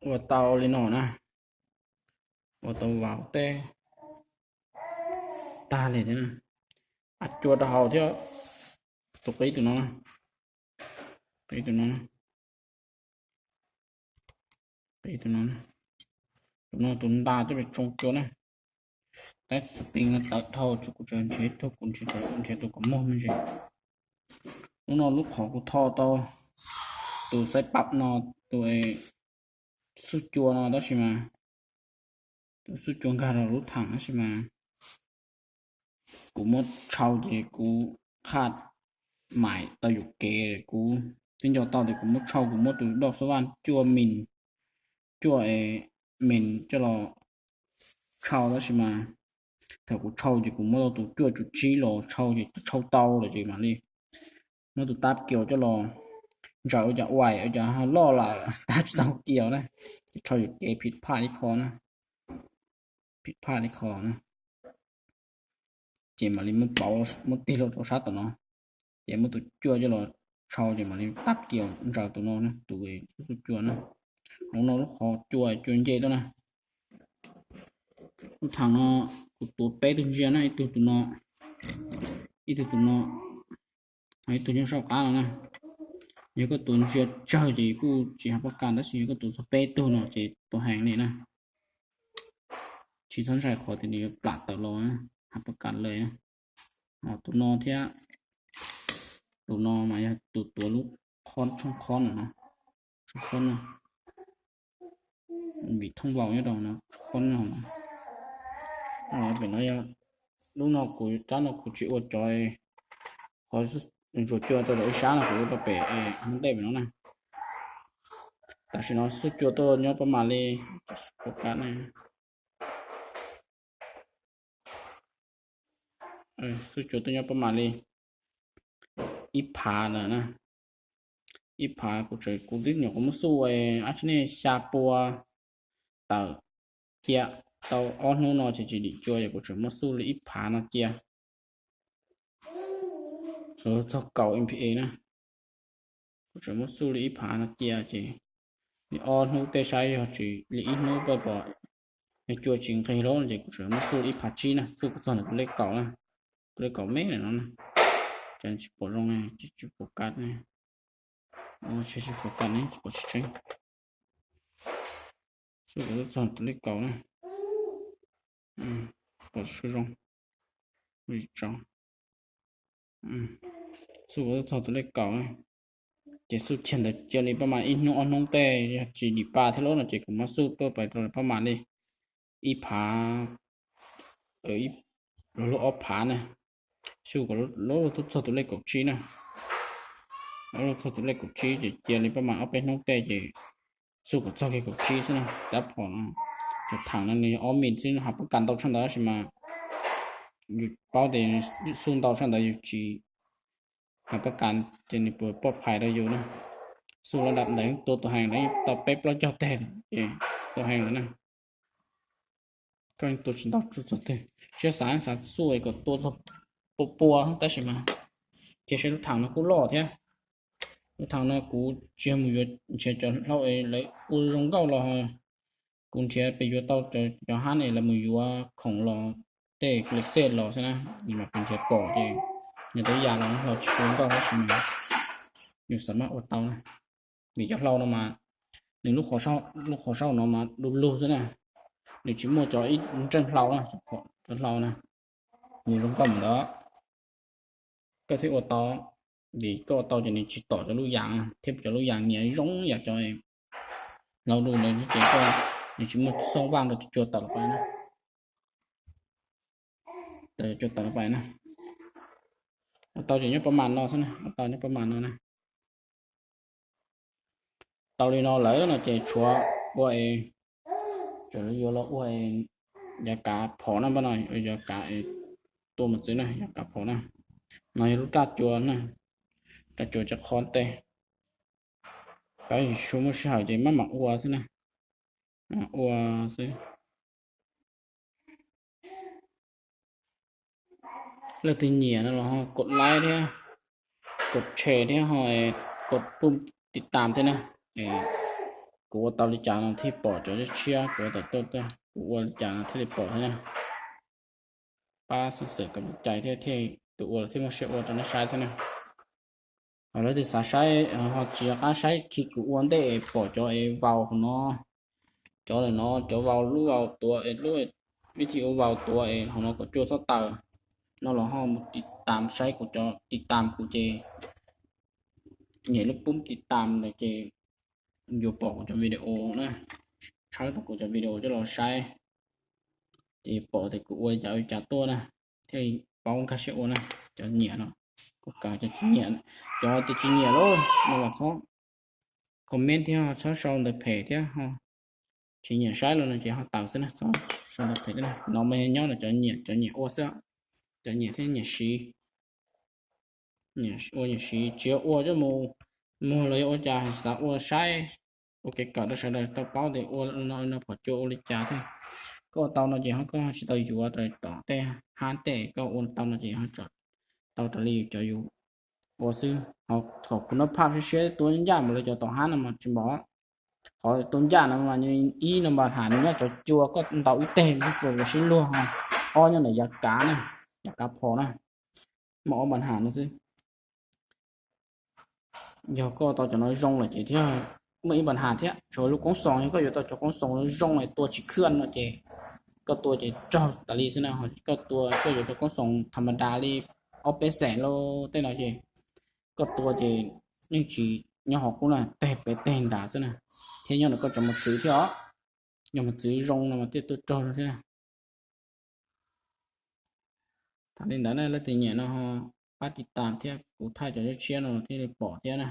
Ua tau li no na, ua tau vauv teb tag li thiab na. Ab, cua rau hauv thiab. Tus qib tus no, qib tus no, qib tus no, tus no tus ntas coj pes tsoo cua na. Tab sis tus no tawv dhau, kuv tsuas nrhiav tug, kuv nrhiav tus kom muag me ntsis. Lub no lub qhov kuv tho tau tus xaiv pam no, tus xuj cua no tab sis mas, tus xuj cua nkag rau lub thaam tab sis mas kuv muab tshau ces kuv qhaj maim tau yuam kev, kuv twb nco tau tias kuv muab tshau, kuv muab tus doj xab vaj cuaj mis, cuaj mis coj los tshau tab sis mas thaum kuv tshau ces kuv muab tau tus cuaj cum tsib los tshau ces tshau tau lawm ces mam li muab tus tab kiaus coj los ntsaws ua cas uaim ua cas loj lawm tab tsis tau kiaus na, ces tshau yuam kev phim phaj ib qho na, phim phaj ib qho na. Ces mam li muab pauv, muab tig los rau sab tom no, ces muab tus cuaj coj los tshau ces mam li tab kiaus ntsaws tus no, tus xuj cua na. Hauv no lub qhov cua, cua nce tuaj na. Lub thaam no kuv tuav peb tug ntsia na, ib tug tus no, ib tug tus no, ib tug nyob saum qab no na. Yog koj tuav ntsia tsawg ces kuj tsis hav pab kas, tab sis yog koj tuav txog peb tug no ces tuav heev li na. Tsis txhob ntshai qhov tias nws yuav plam tawm los, hav pab kas lawm. Ho tus no thiab, tus no mas yog tus tuav lub qhov tshooj qhov no, tshooj qhov no, vim thooj vau nyob rau no, tshooj qhov no. Pem no yog, lub no kuv, rab no kuv tsis ua cov, qhov ntsuas cua rau lawm ib sab no kuv ua rau pem hoob ntej pem no na. Tam sim no xuj cua tuaj nyob pab mam li, xuj cua tuaj nyob pab mam li ib phav na. Ib phav kuv tseem, kuv twb nyuam qhuav muab xuj dab tsi ne xya pua tawm cia tau ob hnub no ces tsis dim cua, yog kuv tseem muab xuj li ib phav no cia. Txog kaum M P A na, kuv tseem muab xuj li ib phav no cia ces nws ob hnub tej saib yog tsis li ib hnub pab pom yog cua tsis nqig lawm ces kuv tseem muab xuj li ib phav tsib na, xuj kom txog ntawm tus lej kaum na, tus lej kaum me no na. Ces tsis pom zoo, tsis pom kas, tsis pom kas ne, tsis pom tseeb. Xuj kom txog tus lej kaum na, pom zoo. Xuj kom txog tus lej kaum na, ces xuj kiag ntawd cia li pab mas ib hnub ob hnub tej yog tsis dim pa thiab lawm no ces kuv muab xuj tuaj pab rau pab mam li ib phav, lub ob phav na. Xuj kom lub tuaj txog tus lej kaum tsib na, lub txog tus lej kaum tsib ces cia li pab mas ob peb hnub tej ces xuj kom txog kiag kaum tsib xwb na. Tab phom no, cov thaam no nws yog ob mis xwb, hav pab kas ntau tshaj ntawd tab sis mas yus paub tias xuj ntau tshaj ntawd yus tsis hav pab kas ces nws puas poj phais rau yus na. Xuj los dam ntawd tua tus heev lawm, tau peb plaub caug teg ces tua heev lawm na. Koj tua tsis ntau txog twg, siab xav xav xuj kom tua txog pua pua tab sis mas cia saib lub thaam no kuj loj thiab. Lub thaam no kuv tsis yog mus yuav nrhiav cov hlau es lawv ua zoo nkauj los, kuv nrhiav pes yuav tau cov hab es lawv mus yuav khoom los tej kle xej los xwb na, nws mas kuv nrhiav pom ces nws tej yam los hlau tsis zoo nkauj tab sis mas yus xav maj ua tau na. Vim cov hlau no mas nws lub qhov saum no mas du lug xwb na, nws tsis muaj cov ib ntseej hlau na, cov hlau na, nws zoo nkauj mus ntawd koj thiaj ua tau. Vim koj ua tau ces nws tsis tom cov lub yas thiab, cov lub yas nyias zoo yam cov hlau du ntawd ces koj, nws tsis muaj xoob vaj rau cov cua tawm los pab na, cov cua tawm los pab na. Ua tau ces nyob pab mas no xwb na, ua tau nyob pab mas no na. Tau li no lawm no ces tshuav ua, tseem yuav los ua yav kav phom na, pab no yav kav tua mos txwv na, yav kav phom na. No yog lub raj cua na, raj cua cov qhov ntej. Tab sis muaj sij hawm ces maj mam ua xwb na, ua xwb. Leej twg nyiam no los ho kom like thiab, kom share thiab ho kom pub tiv tam thiab na. kuv ua tau li cas no thiaj pom cov tshiab kuv ua tau tuaj, kuv ua li cas no thiaj li pom thiab na. Pab xeeb xwm kom cai thiab thiaj, tus ua thiaj muaj siab ua rau nej saib thiab na. Ho lawv twb xav saib ho tsis nco qab saib khi kuv ua ntej pom cov es vau hauv no, cov lawm no cov vau lub vau tuav es lub, vib thi ua vau tuav es hauv no kom cua txhob tawm no los ho mus tiv tam saib kuv cov tiv tam kuv ces, nyem lub pub tiv tam ntawd ces yuav pom kuv cov video na, tshawb tau kuv cov video coj los saib ces pom tias kuv ua li cas ua li cas tuaj na, thiaj li paub nkag siab ua na. Cov nyiam no, kuv kav cov tsis nyiam, cov tias tsis nyiam lawm no los txhob comment thiab txhob sau ntawv phem thiab ho, tsis nyiam saib los no ces ho tawm xwb na, txhob sau ntawv phem thiab na. No mas yog nyob ntawm cov nyiam, cov nyiam ua xwb, cov nyiam thiab nyiam siv, ua nyiam siv tsis yog ua coj mus muag los yog ua cas xav ua saib, ua kev kawm rau sawv daws tau paub tias ua no no pom cua ua li cas thiab. Koj ua tau no ces ho koj tsis tau yuav raws tom tej hab tej, koj ua tau no ces ho tau raws li cov yus ua xwb. Ho kom kuv noj phaj siab siab tua ncaj npaum li cov tom hab no mas tsis npaum. Qhov tua ncaj no mas ib no mas ham nws nyob cov cua koj ntaus ib teg lub cua sib luag ho, ob nyob ntawm yav kav na, yav kav phom na, muaj ob npa ham no xwb. Yog koj tau cov no zoo lawm ces thiaj muaj ib npa ham thiab. Tshuav lub koob xoos, yog koj yuav tau cov koob xoos zoo es tua tsis khwj no ces koj tua ces raug tas li xwb na. Koj tua koj yuav cov koob xoos tham ma das li ob peb xees lauj tej no ces koj tua ces yeej tsis nyob hauv qub na, teg pem teg nrad xwb na, thiab nyob ntawm koj cov mos txwv thiab os. Yog mos txwv zoo no mas thiaj tuaj raug thiab na. Thaum li ntawd na, leej twg nyiam no ho pab tiv tam thiab, kuv thaij cov tshiab no thiaj li pom thiab na.